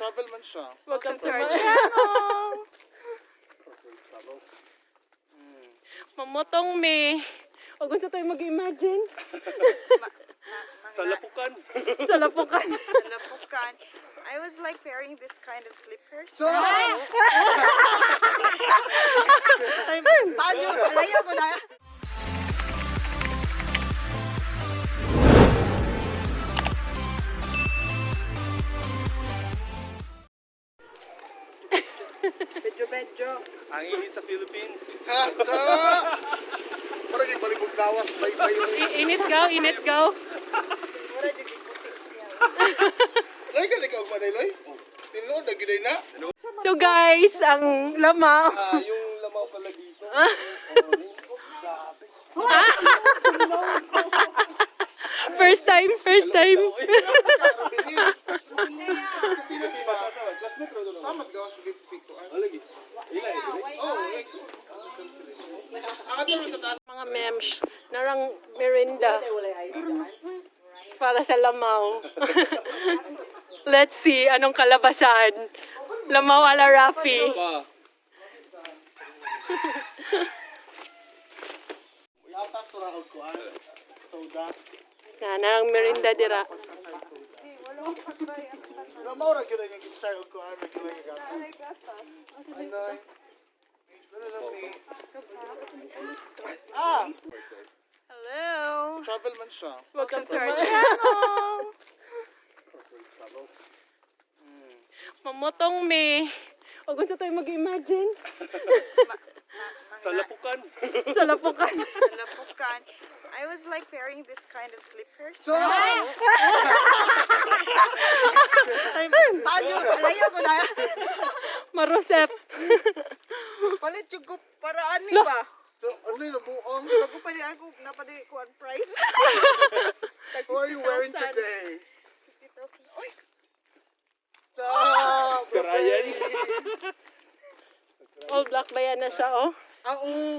Travel man siya. Welcome to our channel. Corporate travel. Mamutong me. O kung sa tayo mag-imagine. Sa Lapukan. Sa Lapukan. Lapukan. I was like wearing this kind of slippers. So, Paano? Ayaw ko na. Medyo medyo. Ang init sa Philippines. Ha! Sa! Parang yung balibog lawas, bay-bay yung... Init go, init go. Mura jud ikutik niya. Loy, gani ka ugma Loy? Tinuod na giday na. So guys, ang lamaw. Ah, yung lamaw pala dito. First time, first time. Kasi na si ba? Classmate ro doon. Tamas gawas sa si ko. Lagi. Ila eh. Oh, ex. Ang ato sa taas. Mga mems, narang merinda. Para sa lamaw. Let's see anong kalabasan. Lamaw ala Rafi. Pa. Latas ra og kuan. Soda. Na, narang merinda dira. Pero mao ra gyud ang gitsay og kuan regular nga gatas. Ay nay. Ano lang ni? Ah, Hello. travel man siya. Welcome to our channel. Corporate travel. Mamutong me. O kung sa tayo mag-imagine. Sa Lapukan. Sa Lapukan. Lapukan. I was like wearing this kind of slippers. So, Paano? Ayaw ko na. Marosep. Palit jud ko paraan ni ba? So ano yung nabuong? Bago pa ni ako napadi ko ang price. What are you wearing today? 50,000. Oy, Ciao! Karayan. All black ba yan na siya, oh? Ang ung!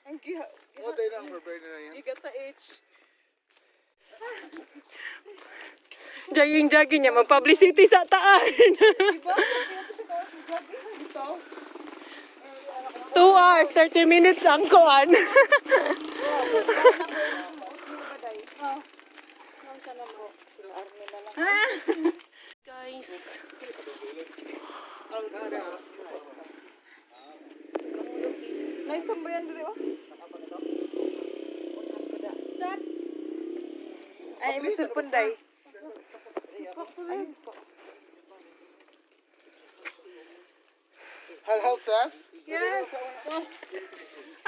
ang giha. Oh, dahil na ang prepare na yan. Gigata H. Jogging-jogging niya, mag-publicity sa taan. Diba? Pinata sa kawas ng jogging. Ito? 2 hours, 30 minutes ang kuan. Guys. Nice tambayan diri oh. Ay, may cellphone day. Hal hal says? Yes.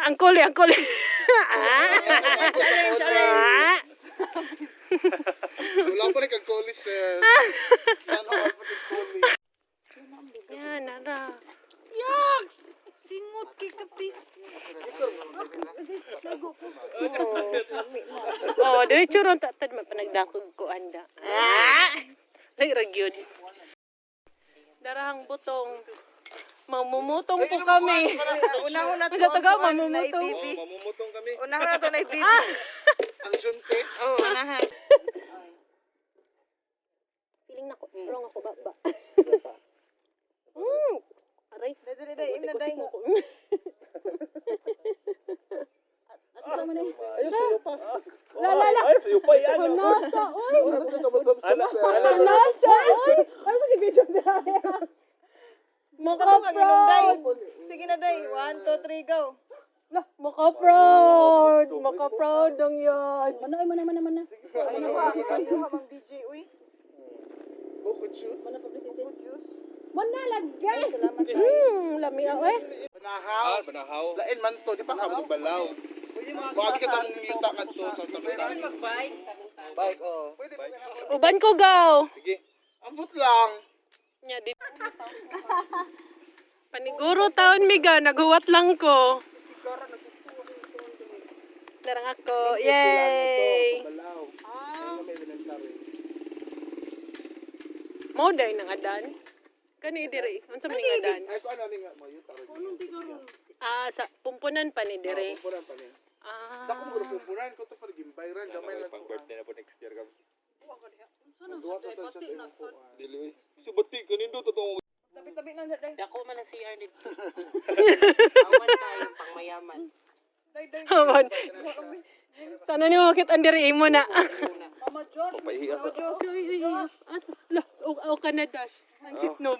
Ang kuli, ang kuli. Challenge, challenge. Wala pa rin kang kuli sis. Sana wala pa rin kuli. Yan, nara. Yaks! Singot kay kapis. Oh, diretso ron tatad mapanagdakog ko anda. Ah! Ay, ragyod. Darahang butong. Mamumutong po kami. Unahon na to. Sa taga, ang kuan, mamumutong. na ibibi. Oh, mamumutong kami. Unahon na to na ibibi. Ang junte. Oo, unahan. Feeling na ko, wrong ako ba ba. Aray. Dali, dali, dali. Im na day. Kusik mo ko. Ayun, sa'yo pa. La la la. Ay, sa'yo pa yan. oh. Nasa, oy. Oras na kamasabsab sis. Nasa, oy. Ano mo si video na? Mukha Katong ang inom day. proud. Sige na day. One, two, three, go. La, mukha proud. Mukha proud ang yan. Ano ay mana mana mana. Ayaw ha, ayaw ha, mang DJ. Uy. Buko juice. Juice. Wala lagay. Salamat. Lami ako eh. Banahaw. Ah, banahaw. Lain man to, di pa ka balaw. Bakit ka sa mong yuta ka to sa tabi-tabi? Mag-bike. Bike, oh. Uban ko gaw. Sige. Ambot lang. Nya di. Paniguro taon miga, naghuwat lang ko. Larang ako. Yay! Balaw. Ah. May elementary. Mo day nang adan. Kani diri. Unsa man ning adan? Ay, ko ano ni nga mo yuta rin. Ah, sa pumpunan pa ni diri. Pumpunan pa ni. Ah. Dako mo pumpunan ko to pa gimbayran gamay lang. Pang birthday na po next year kami. Duwa ta sa siya sa imong kuan. Dili oy. Si bati kanindo totoo. Tabi-tabi na day. Dako man ang CR nito. Awan tayo pang mayaman. Day day. Aman. Tanan ni mo makit andiri imo na. Pahiya sa. Uy, uy, uy. Asa? La, o, o ka na dash. Ang sitnog.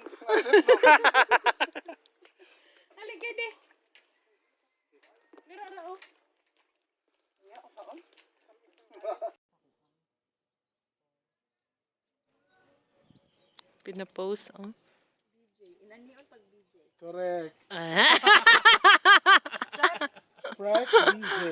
Halika de. Dira ra oh. Pinapost, oh. Correct. Fresh BJ.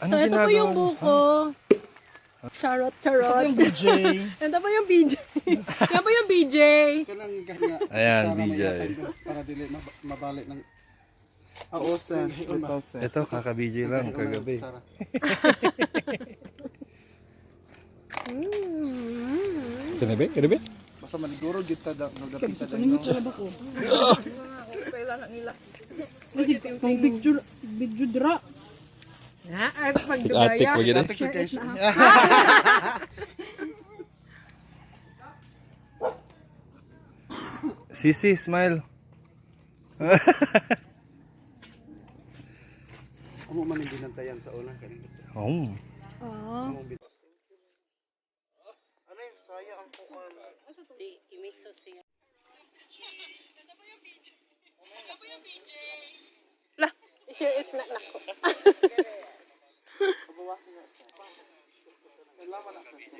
So, ito po yung buko. Charot, charot. Yung BJ. Ito po yung BJ. Yan po yung BJ. Kanang ganya. Ayan, Sana may BJ. ihatag ko para dili mabalik ng Oo, sir. Ito, kaka-BJ lang kagabi. Ito na ba? Ito na ba? Basta maniguro gyud ta da nagdapita da no. Kasi pang video, video dra. Na, ay, pagdugaya. Atik mo gid eh. Atik sa kay siya. Sisi, smile. Amo man ang binantayan sa una kaning. Oh. Ano yung saya ang kuan. Di, i-mix sa siya. La, share it na nako. Pabawasin na siya. Kailangan na siya.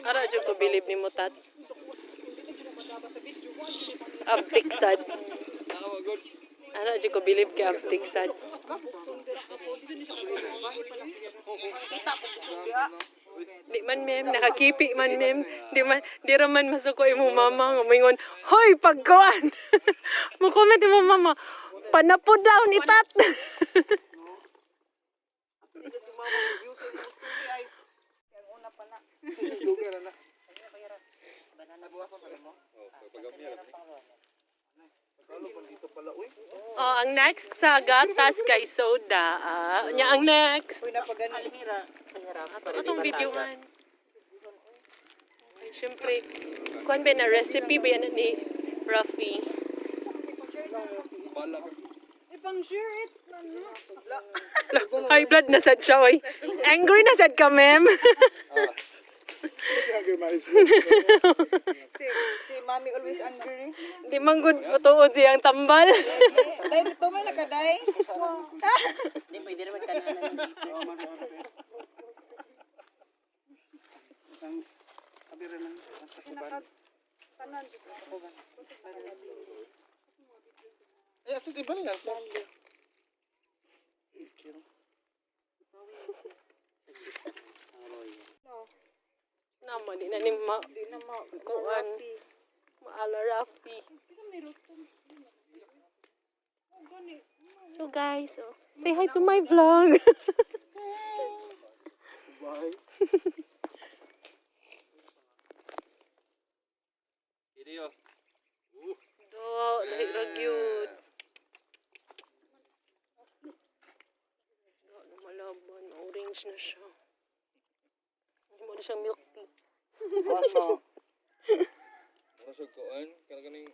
Ara jud ko bilib ni mo tat. Aptik sad. Ara jud ko bilib kay aptik sad. Di man mem, nakakipi man mem. Di man di ra man masuko imo mama nga moingon, "Hoy, pagkuan." Mo comment imo mama, "Panapo daw ni tat." Hindi si mama mag-view sa imong story ay. Ang una pa na. Lugar na. Nabawasan pa mo? Tagalog man dito pala uy. Oh, ang next sa gatas kay soda. Ah, nya ang next. Uy na pa gani. Atong video man. Okay, syempre, kuan ba na recipe ba yan ni Rafi? Ipang share it. Lah, high blood na sad siya, oy. Angry na sad ka, ma'am. Kasi anger management. Si mami always angry. Di man good matuod siyang tambal. Dai nito may nakaday. Di, pwede naman kananan dito. Ang abira lang ang takuban. Eh, asis iba na lang. Namo, di na ni ma Di na ma Kuan. Rafi. maala Rafi. So guys, oh, say hi to my vlog. Bye. Video. Do, lahi ra gyud. Do, lumalaban. Orange na siya. Hindi mo na siyang milk tea. Ano? Ano sa kuan? Kana kaning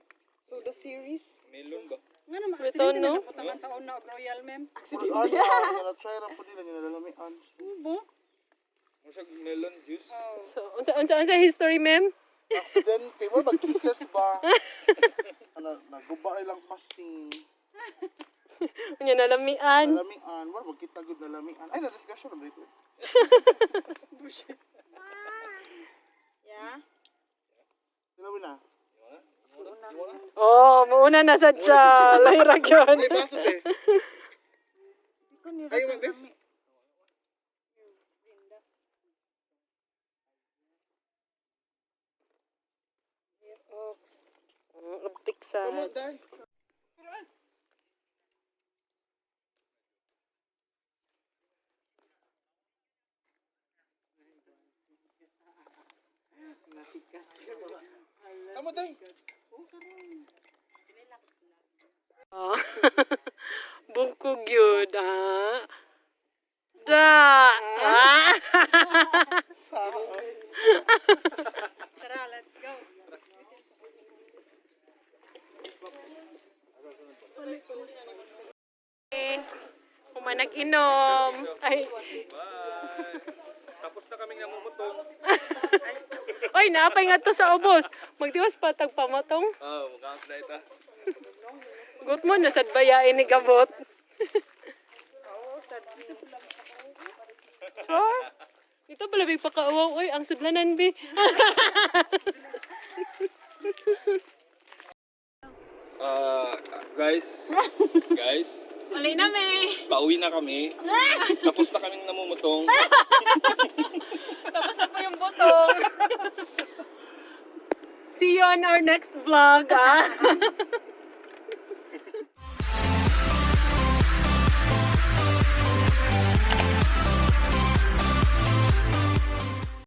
So the series. melon ba? Nga naman, Ito, aksidente no? na naputangan sa una og Royal Mem. Ano? Nga try ra po nila nga nalalamian. Ubo. Ano sa melon juice? So, unsa unsa unsa history, ma'am? Aksidente mo mag kisses ba? Ano, naguba ilang machine. Unya nalamian. Nalamian, wala magkita gud nalamian. Ay, na-discussion na ba dito? Yeah. Dalawa na. Oh, muuna na sad siya. Lahi ra gyud. Ay, baso be. Ay, you want this? Uptik sad. Come on, day. Tama day. Oh. Bukog yun, ah. Da! Ah! Tara, let's go. Humanag-inom. Ay, Bye. Tapos na kaming namumutong. oy, naapay nga to sa ubos. Magtiwas pa tag pamatong. Ah, mukhang na ita. Gut mo, nasad bayain ni Gabot. Oo, sad me. Sure? Ito pala big pakauwaw. Oy, ang sudlanan, bi. Ah, guys. Guys, Uli na, me. pauwi na kami. Tapos na kaming namumutong. Tapos na po yung butong. See you on our next vlog, ah.